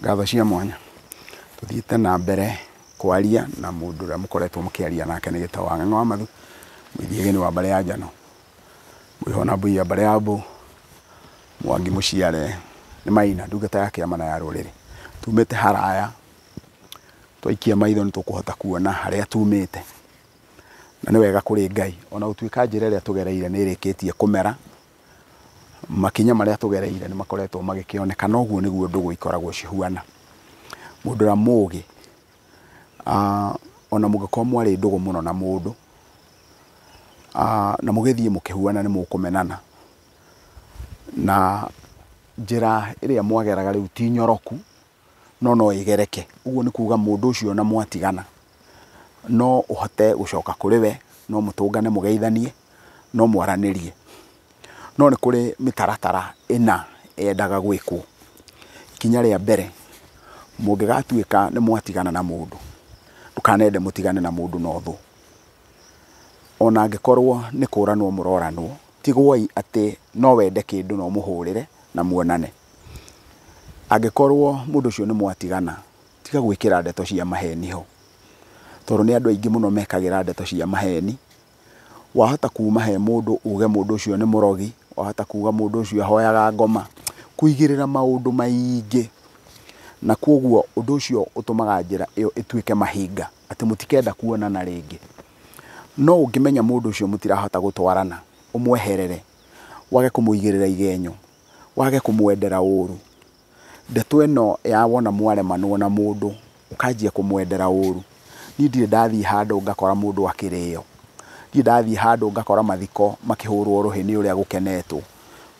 Ngatho cia mwanya. Tuthiĩte na mbere kwaria na mũndũ ũrĩa mũkoretwo mũkĩaria nake nĩ Gĩtaũ wa Ng'ang'a wa Mathu, mũithiagĩni wa mbarĩ ya Njano, mũihona mbui ya mbarĩ ya Mbu, Mwangi mũciare nĩ Maina, ndungata ya kĩama na ya rũrĩrĩ. Tumĩte haraya, twaikia maitho nĩ tũkũhota kuona harĩa tumĩte. Na nĩ wega kũrĩ Ngai, ona gũtuĩka njĩra ĩrĩa tũgereire nĩ ĩrĩkĩtie kũmera, makinya marĩa tũgereire nĩ makoretwo magĩkĩoneka, na ũguo nĩguo ndũgũ ikoragwo cihuana. Mũndũ ũrĩa mũgĩ, ona mũngĩkorwo mwarĩ ndũgũ mũno na mũndũ, na mũgĩthiĩ mũkĩhuana nĩ mũkũmenana, na njĩra ĩrĩa mwageraga rĩu ti nyoroku, no no ĩgereke. Ũguo nĩ kuga mũndũ ũcio na mwatigana, no ũhote gũcoka kũrĩ we, no mũtũngane mũgeithanie, no mwaranĩrie. No nĩ kũrĩ mĩtaratara ĩna yendaga gwĩkwo. Ikinya rĩa mbere, mũngĩgatuĩka nĩ mwatigana na mũndũ, ndũkanende mũtigane na mũndũ na ũthũ. Ona angĩkorwo nĩ kũranwo mũroranwo, tigwoi atĩ no wende kĩndũ no mũhũrĩre na muonane. Angĩkorwo mũndũ ũcio nĩ mwatigana, tiga gwĩkĩra ndeto cia maheni ho, tondũ nĩ andũ aingĩ mũno mekagĩra ndeto cia maheni. Wahota kuma he mũndũ uge mũndũ ũcio nĩ mũrogi, wahota kuga mũndũ ũcio ahoyaga ngoma, kũigĩrĩra maũndũ maingĩ. Na koguo ũndũ ũcio ũtũmaga njĩra ĩyo ĩtuĩke mahinga, atĩ mũtikenda kuonana rĩngĩ. No ũngĩmenya mũndũ ũcio mũtirahota gũtwarana, ũmweherere, wage kũmũigĩrĩra igenyo, wage kũmwendera ũru. Ndeto ĩno ya wona mwaremanwo na mũndũ, ũkanjia kũmwendera ũru. Niĩ ndirĩ ndathiĩ handũ ngakora mũndũ akĩrĩo. Ndirĩ ndathiĩ handũ ngakora mathiko makĩhũrwo rũhĩ nĩ ũrĩa gũkenetwo.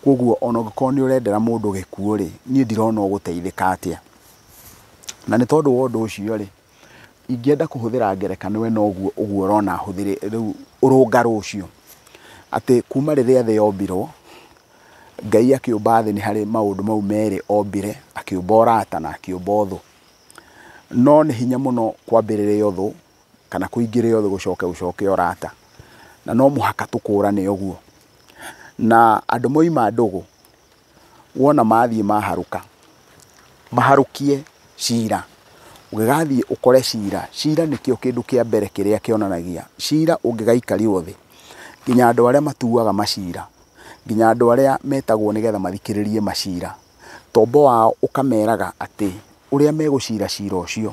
Koguo ona ũngĩkorwo nĩ ũrendera mũndũ gĩkuũ rĩ, niĩ ndirona ũgũteithĩka atĩa. Na nĩ tondũ wa ũndũ ũcio rĩ, ingĩenda kũhũthĩra ngerekano ĩno ũguo ũguo ũrona hũthĩrĩ rĩu ũrũngarũ ũcio. Atĩ kuma rĩrĩa thĩ yombirwo, Ngai akĩũmba thĩ nĩ harĩ maũndũ mau merĩ ombire, akĩũmba ũrata na akĩũmba ũthũ. No nĩ hinya mũno kwambĩrĩria ũthũ kana kũingĩrĩra ũthũ gũcoke ũcoke ũrata. Na no mũhaka tũkũrane ũguo. Na andũ moima ndũgũ, wona mathiĩ maharũka, maharũkie cira. Ũngĩgathiĩ ũkore cira, cira nĩkĩo kĩndũ kĩa mbere kĩrĩa kĩonanagia. Cira ũngĩgaikario thĩ, nginya andũ arĩa matuaga macira, nginya andũ arĩa metagwo nĩgetha mathikĩrĩrie macira, tombo wao ũkameraga atĩ ũrĩa megũcira cira ũcio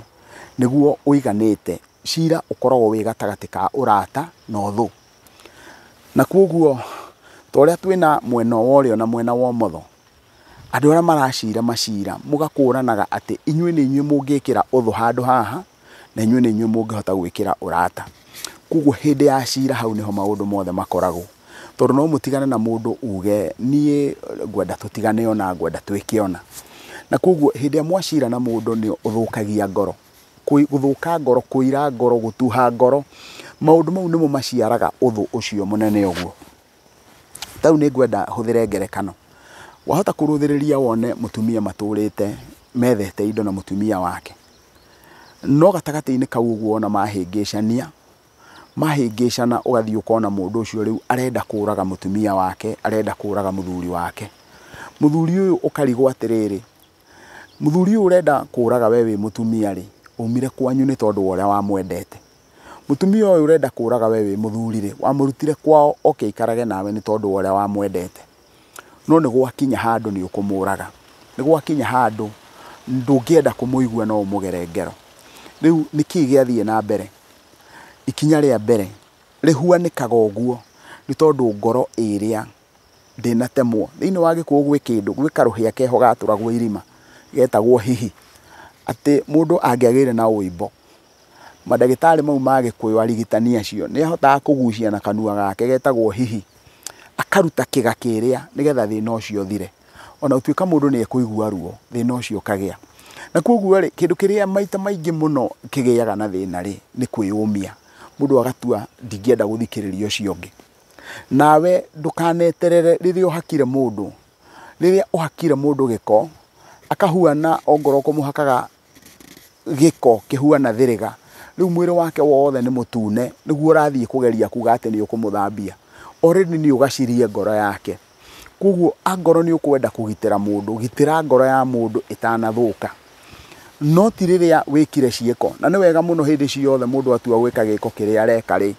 nĩguo ũiganĩte. Cira ũkoragwo wĩ gatagatĩ ka ũrata na ũthũ. Na koguo ta ũrĩa twĩna mwena wa ũrĩo na mwena wa ũmotho, andũ arĩa maracira macira mũgakũranaga atĩ inyuĩ nĩ inyuĩ mũngĩkĩra ũthũ handũ haha, na inyuĩ nĩ inyuĩ mũngĩhota gwĩkĩra ũrata. Koguo hĩndĩ ya cira hau nĩho maũndũ mothe makoragwo. Tondũ no mũtigane na mũndũ uge niĩ ngwenda tũtigane ona ngwenda twĩke ona. Na koguo hĩndĩ ĩrĩa mwacira na mũndũ nĩ ũthũkagia ngoro. Gũthũka ngoro, kũira ngoro, gũtuha ngoro, maũndũ mau nĩmo maciaraga ũthũ ũcio mũnene ũguo. Ta rĩu nĩ ngwenda hũthĩre ngerekano. Wahota kũrũthĩrĩria wone mũtumia matũrĩte methete indo na mũtumia wake. No gatagatĩ-inĩ kau ũguo wona mahĩngĩcania, mahĩngĩcana ũgathiĩ ũkona mũndũ ũcio rĩu arenda kũraga mũtumia wake, arenda kũraga mũthuri wake. Mũthuri ũyũ ũkarigwo atĩrĩrĩ, mũthuri ũyũ ũrenda kũraga we wĩ mũtumia rĩ, umire kwanyu nĩ tondũ wa ũrĩa wamwendete. Mũtumia ũyũ ũrenda kũraga we wĩ mũthuri rĩ, wamũrutire kwao oke aikarage nawe nĩ tondũ wa ũrĩa wamwendete. No nĩ gwakinya handũ nĩ ũkũmũraga. Nĩ gwakinya handũ ndũngĩenda kũmũigua no ũmũgere ngero. Rĩu nĩkĩ gĩathiĩ na mbere? Ikinya rĩa mbere rĩhuanĩkaga ũguo nĩ tondũ ngoro ĩrĩa ndĩnatemwo. Thĩinĩ wa Gĩkũyũ gwĩ kĩndũ, gwĩ karũhĩa keho gatũragwo irima getagwo hihi. Atĩ mũndũ angĩagĩire na ũimbo, mandagĩtarĩ mau ma Gĩkũyũ arigitani acio nĩ ahotaga kũgucia na kanua gake getagwo hihi, akaruta kĩga kĩrĩa nĩgetha thĩna ũcio ũthire. Ona gũtuĩka mũndũ nĩ ekũigua ruo, thĩna ũcio ũkagĩa. Na koguo rĩ, kĩndũ kĩrĩa maita maingĩ mũno kĩgĩaga na thĩna rĩ, nĩ kwĩyũmia. Mũndũ agatua ndingĩenda gũthikĩrĩria ũcio ũngĩ. Nawe ndũkaneterere rĩrĩa ũhakire mũndũ, rĩrĩa ũhakire mũndũ gĩko, akahuana ongorwo kũmũhakaga gĩko kĩhuana thĩrĩga, rĩu mwĩrĩ wake wothe nĩ mũtune, nĩguo ũrathiĩ kũgeria kuga atĩ nĩ ũkũmũthambia. Already nĩ ũgacirie ngoro yake. Koguo angorwo nĩ ũkwenda kũgitĩra mũndũ, gitĩra ngoro ya mũndũ ĩtanathũka. No ti rĩrĩa wĩkire ciĩko. Na nĩ wega mũno hĩndĩ ciothe mũndũ atua gwĩka gĩko kĩrĩa areka rĩ,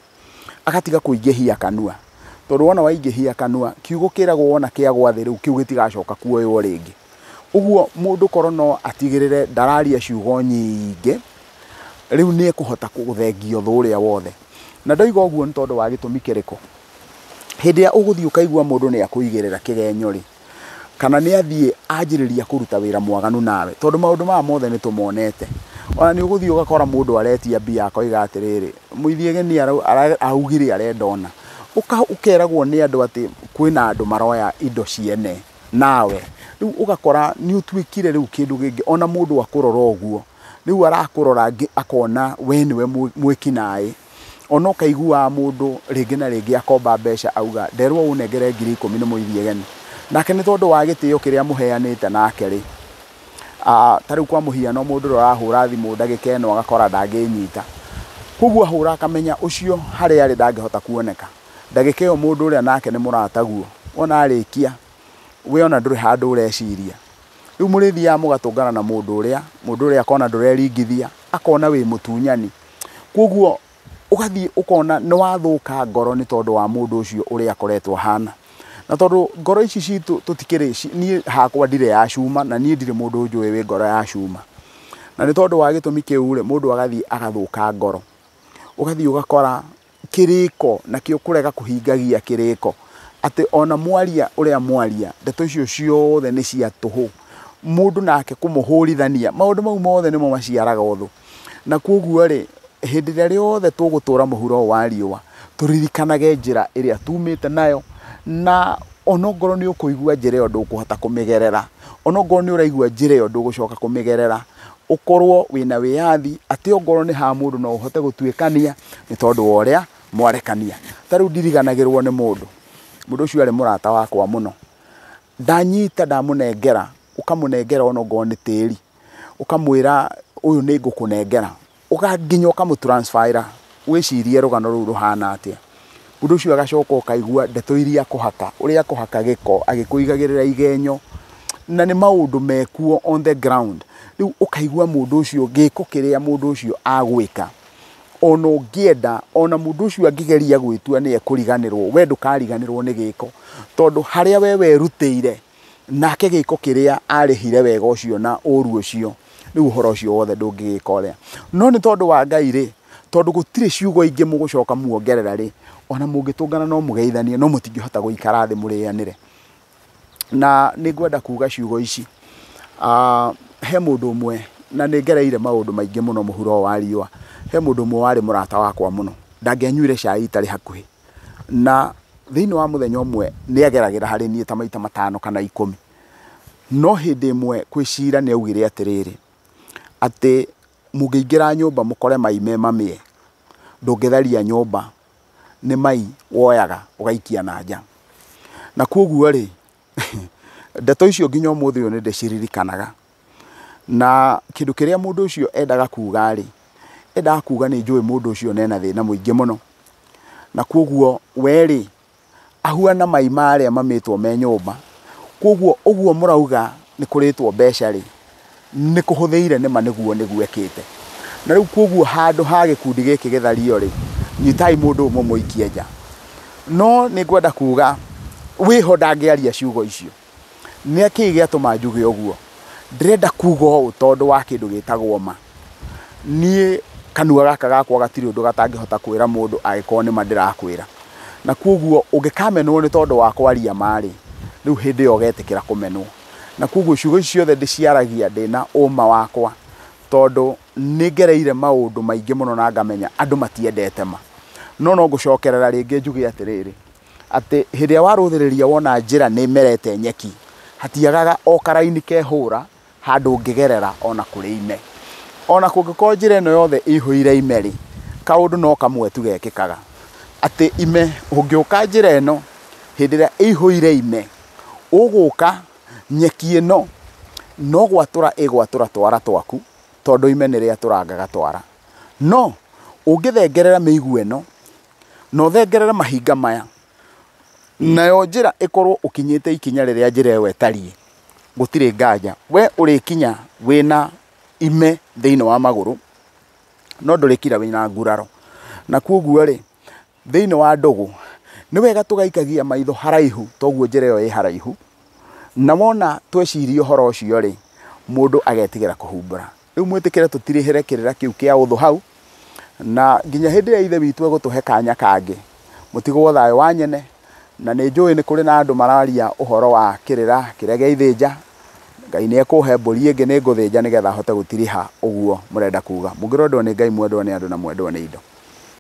agatiga kũingĩhia kanua. Tondũ wona waingĩhia kanua, kiugo kĩragwo wona kĩagwa thĩ rĩu kĩu gĩtigacoka kuoywo rĩngĩ. Ũguo mũndũ korwo no atigĩrĩre ndararia ciugo nyingĩ, rĩu nĩ ekũhota gũthengia ũthũ ũrĩa wothe. Na ndoiga ũguo nĩ tondũ wa gĩtũmi kĩrĩkũ? Hĩndĩ ĩrĩa ũgũthiĩ ũkaigua mũndũ nĩ akũigĩrĩra kĩgenyo rĩ, kana nĩ athiĩ anjĩrĩria kũruta wĩra mwaganu nawe, tondũ maũndũ maya mothe nĩ tũmonete. Ona nĩ ũgũthiĩ ũgakora mũndũ aretia mbia akoiga atĩrĩrĩ, Mũithiegeni augire arenda ũna. Ũkeragwo nĩ andũ atĩ kwĩna andũ maroya indo ciene nawe. Rĩu ũgakora nĩ ũtuĩkire rĩu kĩndũ kĩngĩ, ona mũndũ akũrora ũguo, rĩu arakũrora akona we nĩwe mwĩkinaĩ. Ona ũkaiguaga mũndũ rĩngĩ na rĩngĩ akomba mbeca auga nderwo ũnengere 10,000 nĩ Mũithiegeni. Nake nĩ tondũ wa gĩtĩo kĩrĩa mũheanĩte nake rĩ, ta rĩu kwa mũhiano mũndũ ũrĩa ũrahũra thimũ ndagĩka ĩno agakora ndangĩnyita. Koguo ahũra akamenya ũcio harĩa arĩ ndangĩhota kuoneka. Ndagĩka ĩyo mũndũ ũrĩa nake nĩ mũrataguo, wona arĩkia we ona ndũrĩ handũ ũreciria. Rĩu mũrĩthiaga mũgatũngana na mũndũ ũrĩa akona ndũreringithia, akona wĩ mũtunyani. Koguo ũgathiĩ ũkona nĩ wathũka ngoro nĩ tondũ wa mũndũ ũcio ũrĩa akoretwo ahana. Na tondũ ngoro ici citũ tũtikĩrĩ, niĩ hakwa ndirĩ ya cuma na niĩ ndirĩ mũndũ njũĩ wĩ ngoro ya cuma. Na nĩ tondũ wa gĩtũmi kĩu rĩ, mũndũ agathiĩ agathũka ngoro. Ũgathiĩ ũgakora kĩrĩko nakĩo kũrega kũhingagia kĩrĩko. Atĩ ona mwaria ũrĩa mwaria, ndeto icio ciothe nĩ cia tũhũ. Mũndũ nake kũmũhũrithania, maũndũ mau mothe nĩmo maciaraga ũthũ. Na koguo rĩ, hĩndĩ ĩrĩa rĩothe tũgũtũra mũhuro wa riũa, tũririkanage njĩra ĩrĩa tumĩte nayo, na onongorwo nĩ ũkũigua njĩra ĩyo ndũkũhota kũmĩgerera, onongorwo nĩ ũraigua njĩra ĩyo ndũgũcoka kũmĩgerera, ũkorwo wĩna wĩyathi atĩ ongorwo nĩ ha mũndũ no ũhote gũtuĩkania nĩ tondũ wa ũrĩa mwarekania. Ta rĩu ndiriganagĩrwo nĩ mũndũ, mũndũ ũcio arĩ mũrata wakwa mũno, ndanyita ndamũnengera, ũkamũnengera onongorwo nĩ tĩri, ũkamwĩra ũyũ nĩ ngũkũnengera, nginya ũkamũtransferĩra, wĩcirie rũgano rũu rũhana atĩa. Mũndũ ũcio agacoka ũkaigua ndeto iria akũhaka, ũrĩa akũhaka gĩko, agĩkũigagĩrĩra igenyo, na nĩ maũndũ mekuo on the ground. Rĩu ũkaigua mũndũ ũcio gĩko kĩrĩa mũndũ ũcio agwĩka, ona ũngĩenda, ona mũndũ ũcio angĩgeria gwĩtua nĩ ekũriganĩrwo, we ndũkariganĩrwo nĩ gĩko, tondũ harĩa we werutĩire nake gĩko kĩrĩa arĩhire wega ũcio na ũru ũcio, rĩu ũhoro ũcio wothe ndũngĩgĩka ũrĩa. No nĩ tondũ wa Ngai rĩ, tondũ gũtirĩ ciugo ingĩ mũgũcoka muongerera rĩ, ona mũngĩtũngana no mũgeithanie, no mũtingĩhota gũikara thĩ mũrĩanĩre. Na nĩ ngwenda kuga ciugo ici, he mũndũ ũmwe, na nĩ ngereire maũndũ maingĩ mũno mũhuro wa riũa, he mũndũ ũmwe warĩ mũrata wakwa mũno, ndangĩanyuire cai itarĩ hakuhĩ. Na thĩinĩ wa mũthenya ũmwe nĩ ageragĩra harĩ niĩ ta maita 5 kana 10. No hĩndĩ ĩmwe kwĩ cira nĩ augire atĩrĩrĩ, atĩ mũngĩingĩra nyũmba mũkore mai me mamĩe, ndũngĩtharia nyũmba, nĩ mai woyaga ũgaikia na nja. Na koguo rĩ, ndeto icio nginya ũmũthĩ ũyũ nĩ ndĩciririkanaga. Na kĩndũ kĩrĩa mũndũ ũcio endaga kuga rĩ, endaga kuga nĩ njũĩ mũndũ ũcio nena thĩna mũingĩ mũno. Na koguo we rĩ, ahuana mai marĩa mamĩtwo me nyũmba. Koguo ũguo mũrauga nĩ kũrĩtwo mbeca rĩ, nĩ kũhũthĩire nĩma nĩguo nĩguo ekĩte. Na rĩu koguo handũ ha gĩkundi gĩkĩ gĩthario rĩ, nyitai mũndũ ũmwe mũikie nja. No nĩ ngwenda kuga wĩho ndangĩaria ciugo icio. Nĩ kĩĩ gĩatũma njuge ũguo? Ndĩrenda kuga ũũ tondũ wa kĩndũ gĩtagwo ma. Niĩ kanua gaka gakwa gatirĩ ũndũ gatangĩhota kwĩra mũndũ angĩkorwo nĩ ma ndĩrakwĩra. Na koguo ũngĩkamenwo nĩ tondũ wa kwaria ma rĩ, rĩu hĩndĩ ĩyo ũgetĩkĩra kũmenwo. Na koguo ciugo ici ciothe ndĩciaragia ndĩna ũma wakwa, tondũ nĩ ngereire maũndũ maingĩ mũno na ngamenya andũ matiendete ma. No no ngũcokerera rĩngĩ njuge atĩrĩrĩ, atĩ hĩndĩ ĩrĩa warũthĩrĩria wona njĩra nĩ ĩmerete nyeki, hatiagaga o karaini kehũra handũ ũngĩgerera ona kũrĩ ime. Ona kũngĩkorwo njĩra ĩno yothe ĩihũire ime rĩ, kaũndũ no kamwe tu gekĩkaga, atĩ ime ũngĩũka njĩra ĩno hĩndĩ ĩrĩa ĩihũire ime, ũgũka nyeki ĩno no gwatũra ĩgwatũra twara twaku, tondũ ime nĩ rĩatũrangaga twara. No ũngĩthengerera mĩigua ĩno na ũthengerere mahinga maya, nayo njĩra ĩkorwo ũkinyĩte ikinya rĩrĩa njĩra ĩyo ĩtariĩ, gũtirĩ nganja we ũrĩkinya wĩna ime thĩinĩ wa magũrũ, no ndũrĩkira wĩna nguraro. Na koguo rĩ, thĩinĩ wa ndũgũ nĩ wega tũgaikagia maitho haraihu, toguo njĩra ĩyo ĩ haraihu, na wona tweciria ũhoro ũcio rĩ, mũndũ agetigĩra kũhumbũra. Rĩu mwĩtĩkĩre tũtirihĩre kĩrĩra kĩu kĩa ũthũ hau, na nginya hĩndĩ ĩrĩa Ithe witũ egũtũhe kanya kangĩ, mũtigwo thayũ wa nyene. Na nĩ njũĩ nĩ kũrĩ na andũ mararia ũhoro wa kĩrĩra kĩrĩa gĩa ithĩnja. Ngai nĩ ekũhe mbũri ĩngĩ nĩ ngũthĩnja nĩgetha hote gũtiriha ũguo mũrenda kuga. Mũngĩrwendwo nĩ Ngai, mwendwo nĩ andũ na mwendwo nĩ indo.